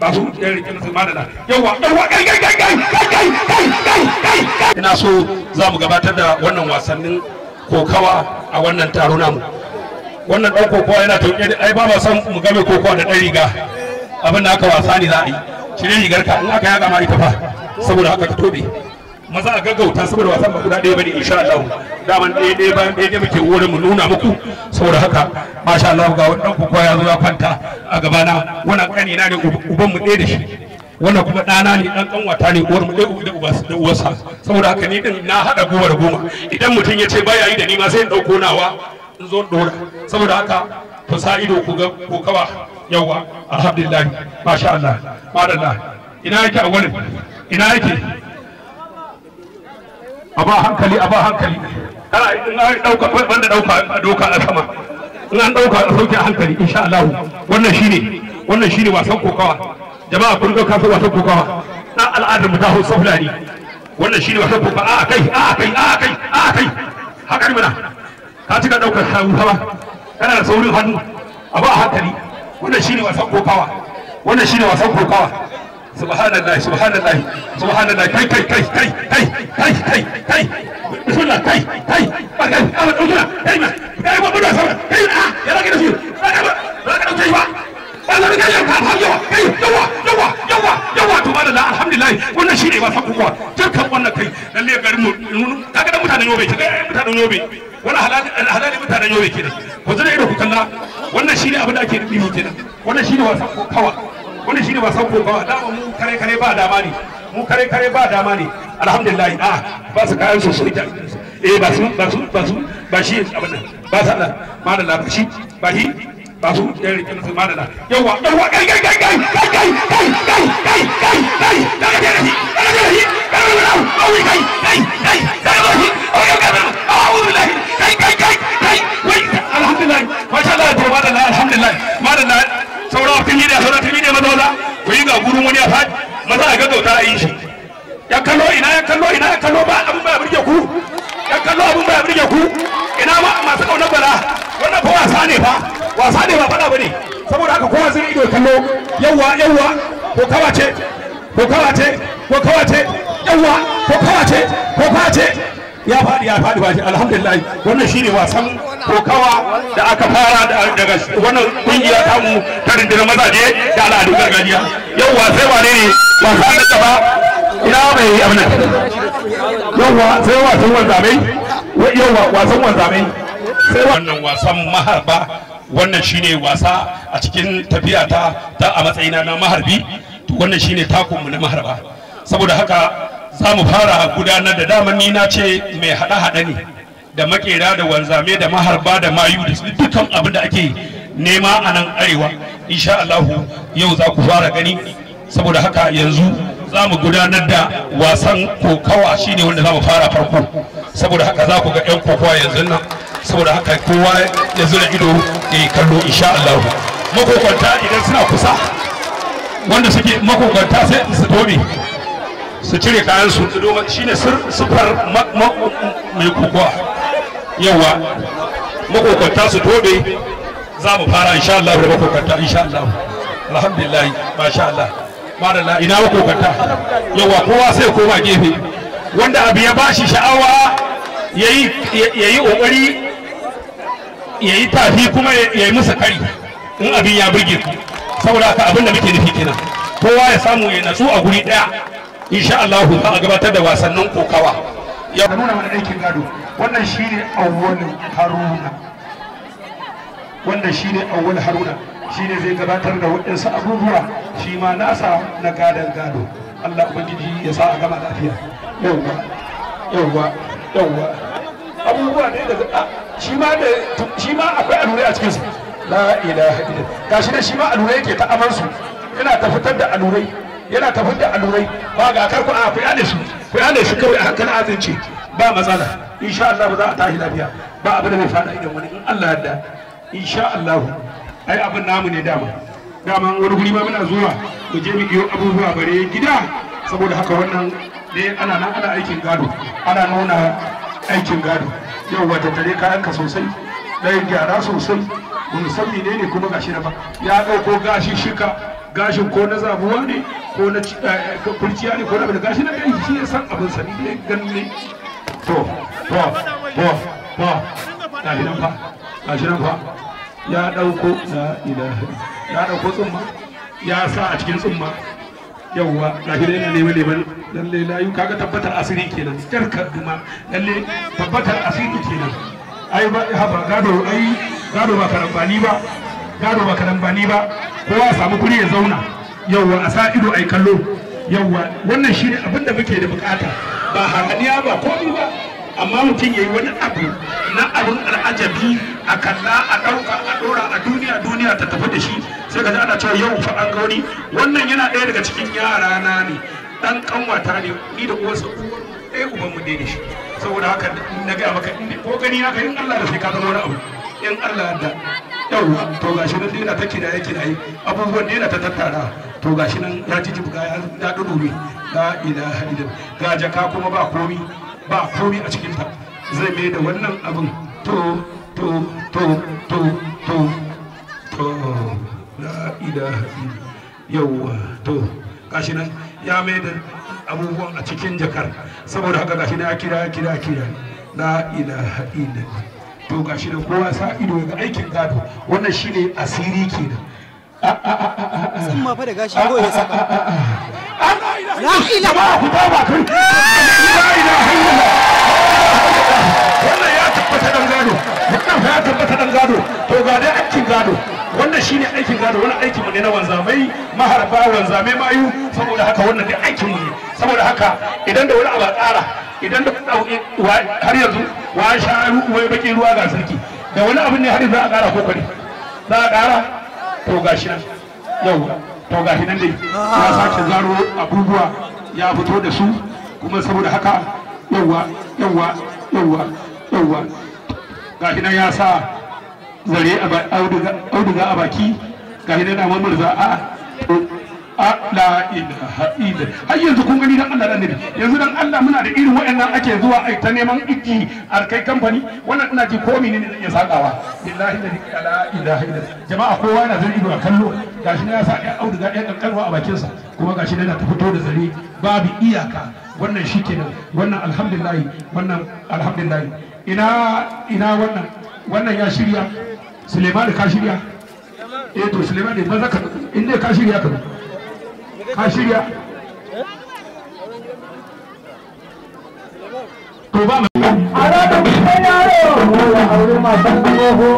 Ba su yan rike musu madala. Yawa yawa, kai kai kai kai kai kai kai kai kai. Ina so za mu gabatar da wannan wasannin kokawa a wannan taro namu. Wannan ɗan kokowa yana tauke da ai ba ma san mu game kokowa da ɗan riga. Abin da aka wasa ne za a yi. Cire rigar ka, in aka yaga ma ita fa. Saboda haka ka tobe. Maza a gaggauta saboda wasan ba guda ɗaya bane insha Allah. Daman ɗaya ɗaya bayan ɗaya ɗaya muke wurin mu nuna muku. Saboda haka masha Allah ga wannan kokowa ya zo ya kwanta a gabana. Wannan ƙani na ne, uban mu ɗaya da shi. Wannan kuma ɗana ne, ɗan ƙanwata ne, uwar mu ɗaya da uba da uwarsa. Saboda haka ni din na haɗa goma da goma. Idan mutum ya ce baya yi da ni ma sai in ɗauko nawa in zo ɗora. Saboda haka ku sa ido ku ga kokawa. Yawa, alhamdulillah, masha Allah, madalla. Ina yake a wurin? Ina yake? A ba hankali, a ba hankali. Kana in an dauka, banda dauka a doka a sama. In an dauka a sauke a hankali insha Allah. Wannan shine wasan kokawa. Jama'a, kun ga kafin wasan kokawa na al'adar mu ta Hausa Fulani. Wannan shine wasan kokawa. A kai, a kai, a kai, a kai. Haka ne mana. Ka cika daukar hannu ba, kana da saurin hannu. A ba hankali. Wannan shine wasan kokawa. Wannan shine wasan kokawa. Subhanallah, subhanallah, subhanallah. Kai kai kai kai kai kai kai kai, bismillah. Kai kai ba kai, a ba dauki kai ma kai ba ba sama kai. A ya rage da shi ba ka ba ka dauke shi ba ba za ka yi ka ha. Yawa kai, yawa yawa yawa yawa. To madalla, alhamdulillah. Wannan shine wasan kokawa dukkan wannan. Kai, lalle garin mu kaga da mutanen Yobe, kaga mutanen Yobe. Wannan halali halali mutanen Yobe kenan. Ku zira ido ku kalla. Wannan shine abin da ake nufi kenan. Wannan shine wasan kokawa. Wannan shine wasan kokawa. Dama mu kare kare ba dama ne, mu kare kare ba dama ne. Alhamdulillah. A ba su kayan su su ita. Eh, ba su, ba su, ba su, ba shi abin nan ba sa Allah. Madalla, ba shi, ba shi, ba su yan rike musu madalla. Yawa yawa, kai kai kai kai kai kai kai kai kai kai kai, daga da shi, daga da shi, daga da shi, kai kai kai, daga da shi. A'udhu billahi. Kai kai kai kai, wai, alhamdulillah, masha Allah. To madalla, alhamdulillah, madalla. Saura fili da saura fili ne. Maza maza ku yi ga gurin wani ya faɗi. Maza a gaggauta a yi shi. Ya kallo ina, ya kallo ina, ya kallo ba abin ba ya burge ku. Ya kallo abin ba ya burge ku. Ina ma masu kaunar Bala? Wannan fa wasa ne fa, wasa ne, ba faɗa bane. Saboda haka kowa zai ido kallo. Yawa yawa, ko kawa ce, ko kawa ce, ko kawa ce. Yawa, ko kawa ce, ko kawa ce. Ya faɗi, ya faɗi ba shi. Alhamdulillah. Wannan shine wasan kokawa da aka fara daga wannan kungiya tamu ta rundunar mazaje da al'adun gargajiya. Yauwa, sai wane ne wasa na gaba? Ina mai abin nan? Yauwa, sai wasan wanzamai. Yauwa, wasan wanzamai. Sai wannan wasan maharba. Wannan shine wasa a cikin tafiya ta a matsayina na maharbi. To wannan shine takunmu na maharba. Saboda haka za mu fara gudanar da daman. Ni na ce mai haɗe-haɗe ne da makera da wanzame da maharba da mayu da dukkan abin da ake nema a nan arewa. Insha Allahu yau za ku fara gani. Saboda haka yanzu za mu gudanar da wasan kokawa, shine wanda za mu fara farko. Saboda haka za ku ga 'yan kokawa yanzu nan. Saboda haka kowa ya zura ido ya yi kallo insha Allahu. Makokwanta idan suna kusa, wanda suke makokwanta, sai su tobe su cire kayan su domin shine sifar mai kokowa. Yawa, makokwanta su tobe. Za mu fara insha Allah da makokwanta insha Allah. Alhamdulillah, masha Allah, madalla. Ina makokwanta? Yawa, kowa sai koma gefe. Wanda abu ya bashi sha'awa yayi yayi kokari yayi tafi kuma yayi musu kari in abin ya burge ku. Saboda haka abin da muke nufi kenan, kowa ya samu ya natsu a guri daya. Insha Allah za a gabatar da wasannin kokawa. Ya nuna mana aikin gado. Wannan shine Awwal Haruna. Wannan shine Awwal Haruna, shine zai gabatar da waɗansu abubuwa shi ma nasa na gadon gado. Allah ubangiji ya sa a gama lafiya. Yauwa yauwa yauwa, abubuwa ne daga shi ma da shi ma akwai allurai a cikinsu. La ilaha illa. Gashi da shi ma allurai yake ta amansu, yana ta fitar da allurai, yana ta fitar da allurai. Ba ga kar ku a ku yale su, ku yale su kawai a hankali azinci, ba matsala. Insha Allah ba za a tashi lafiya ba, abin da zai fada idan wani in Allah yarda insha Allah. Ai abin namu ne dama. Dama wani guri ma muna zuwa mu je mu iyo abubuwa bare gida. Saboda haka wannan ne ana nan ana aikin gado, ana nuna aikin gado. Yau wata tare kayanka sosai, ɗayan gyara sosai. Ba mu san menene kuma gashi na ba. Ya ɗauko gashi shika. Gashin ko na zabuwa ne ko na kurciya ne ko na bada gashi na kai shi ya san abin sa ni dai ganin to to to to gashi nan fa, gashi nan fa ya dauko la ilaha, ya dauko tsumma ya sa a cikin tsumma. Yawwa gashi dai yana neman neman lalle layu. Kaga tabbatar asiri kenan, jarkar duma lalle tabbatar asiri kenan. Ai ba haba gado, ai gado ba karambani ba, gado ba karambani ba. Kowa ya samu kuri ya zauna, yawwa a sa ido ai kallo. Yawwa wannan shine abin da muke da bukata, ba hayaniya ba komai ba, amma mutum yayi wani abu na abin al'ajabi a kalla a ɗauka a ɗora a duniya, duniya ta tafi da shi. Sai ka ji ana cewa yau fa an ga wani. Wannan yana ɗaya daga cikin yara na ne, ɗan ƙanwata ne, ni da uwarsa uwar ɗaya uban mu ne da shi. Saboda haka na gaya maka ko gani haka in Allah da sai ka zama wani abu in Allah da. Yawwa to gashi nan dai yana ta kiraye kiraye abubuwan da yana ta tattara. To gashi nan ya ji jibga ya dudube. La ilaha illallah. Ga jaka kuma ba komi, ba komi a cikin ta. Zai mai da wannan abin to to to to to to la ilaha illallah. Yawwa to gashi nan ya mai da abubuwan a cikin jakar. Saboda haka gashi nan ya kira kira kira. La ilaha illallah. To gashi nan kowa sa ido ga aikin gado. Wannan shine asiri kenan. Tsumma fa da gashi ko ya saka. La ilaha ku ba ba kai. La ilaha illallah. Wannan ya tabbata dan gado. Wannan ya tabbata dan gado. To ga dai aikin gado. Wannan shine aikin gado. Wannan aikin mu ne na wanzamai, maharba, wanzamai mayu. Saboda haka wannan dai aikin mu ne. Saboda haka idan da wani abu a ƙara, idan da har yanzu wa sha wai bakin ruwa ga sarki. Da wani abu ne har yanzu za a ƙara ko kwari? Za a ƙara? To gashi nan. Yau to gashi nan dai ya sake zaro abubuwa ya fito da su kuma. Saboda haka yauwa yauwa yauwa yauwa gashi nan ya sa zare auduga a baki. Gashi nan na mamurza a la ilaha illa. Har yanzu kun gani dan Allah dan Annabi, yanzu dan Allah muna da irin waɗannan ake zuwa ai ta neman iki a kai kamfani. Wannan ina ji ko menene zan iya sakawa billahi la ilaha illa. Jama'a kowa yana zan ido a kallo. Gashi nan ya sa ɗan auduga ɗan kankanwa a bakin sa, kuma gashi nan yana ta fito da zare babu iyaka. Wannan shikenan, wannan alhamdulillah, wannan alhamdulillah. Ina ina wannan wannan ya shirya. Suleiman ka shirya? Eh to Suleiman ne maza ka in dai ka shirya ka ka shirya to ba Ara da yaro ya aure matan tsoho.